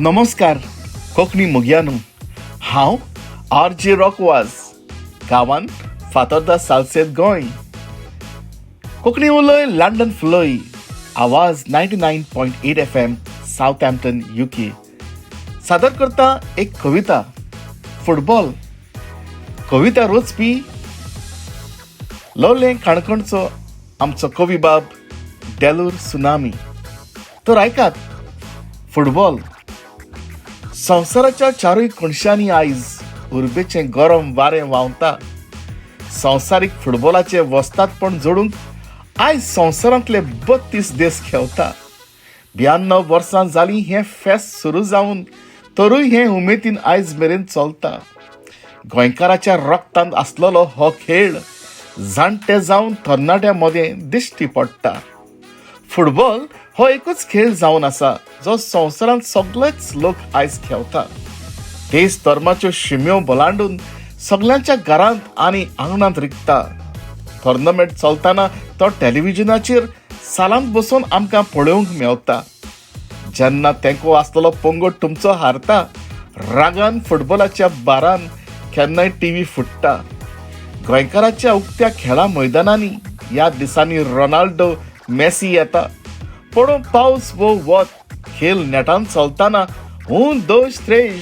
नमस्कार कोंकणी मोगयानू, हांव R J रॉकवाज, गांवान फातोर्दा, सालसेत, गोंय. कोंकणी उलय, लंडन फुलय. आवाज 99.8 FM, Southampton, UK. सादर करता एक कविता, फुटबॉल. कविता रचपी लोलयें काणकोणचो आमचो कवी बाब डेलूर सुनामी. तर आयकात, फुटबॉल. संवसाराच्या चारूय कोनशांनी आयज उर्बेचें गरम वारें व्हांवता. संवसारीक फुटबॉलाचें वस्तादपण जोडूंक आयज संवसारांतले 32 देश खेळटा. 92 वर्सां जालीं हें फेस्त सुरू जावन, तरूय हें उमेदीन आयज मेरेन चलता. गोंयकाराच्या रक्तांत आसलेलो हो खेळ जाणटे जावन तरणाट्यां मदें दिश्टी पडटा. फुटबॉल हो एकूच खेळ जावन आसा जो संवसारांत सगळेच लोक आयज खेळटा. देश धर्माच्यो शिम्यो बलांडून सगल्यांच्या घरांत आनी आंगणांत रिगता. टोर्नामेंट चलतना तो टेलिव्हिजनाचेर सालांत बसून आमकां पळोवंक मेवता. जेन्ना तेंको आसलेलो पंगड तुमचो हारता, रागान फुटबॉलाच्या बारान केन्नाय टिवी फुट्टा. गोंयकाराच्या उक्त्या खेळा मैदानांनी ह्या दिसांनी रोनाल्डो, मेसी येता. पडूं पावस वो वत, खेळ नेटान चलतना "un dos tres,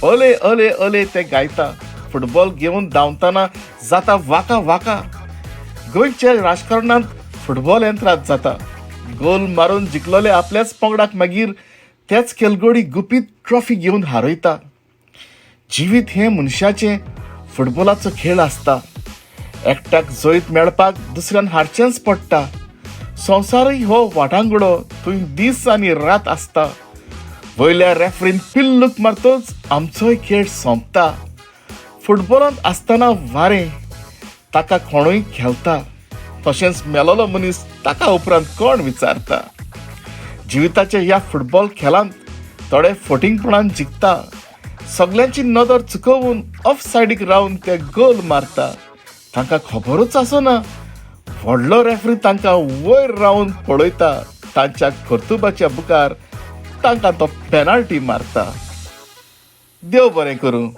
ओले ओले ओले" ते गायता. फुटबॉल घेवन धांवतना जाता वाका वाका. गोंयच्या राजकारणांत फुटबॉल एंत्राद जाता. गोल मारून जिखलोले आपल्याच पंगडाक मागीर तेच खेळगडी गुपीत ट्रॉफी घेवन हारयता. जिवीत हें मनशाचें फुटबॉलाचो खेळ आसता. एकट्याक जैत मेळपाक दुसऱ्यान हारचेंच पडटा. संवसारूय हो वाटांगडो, थंय दीस आनी रात आसता. वयल्या रेफ्रीन पिल्लूक मारतच आमचोय खेळ सोंपता. फुटबॉलांत आसतना वारें, ताका कोणूय खेळटा. तशेंच मेलोलो मनीस, ताका उपरांत कोण विचारता? जिविताच्या ह्या फुटबॉल खेळांत थोडे फटींगपणान जिखता. सगल्यांची नदर चुकोवन ऑफ सायडीक रावन ते गोल मारता. तांकां खबरूच आसना, व्हडलो रेफ्री तांकां वयर रावन पळयता. तांच्या कर्तुबाच्या बुकार तांकां तो पेनाल्टी मारता. देव बरें करूं.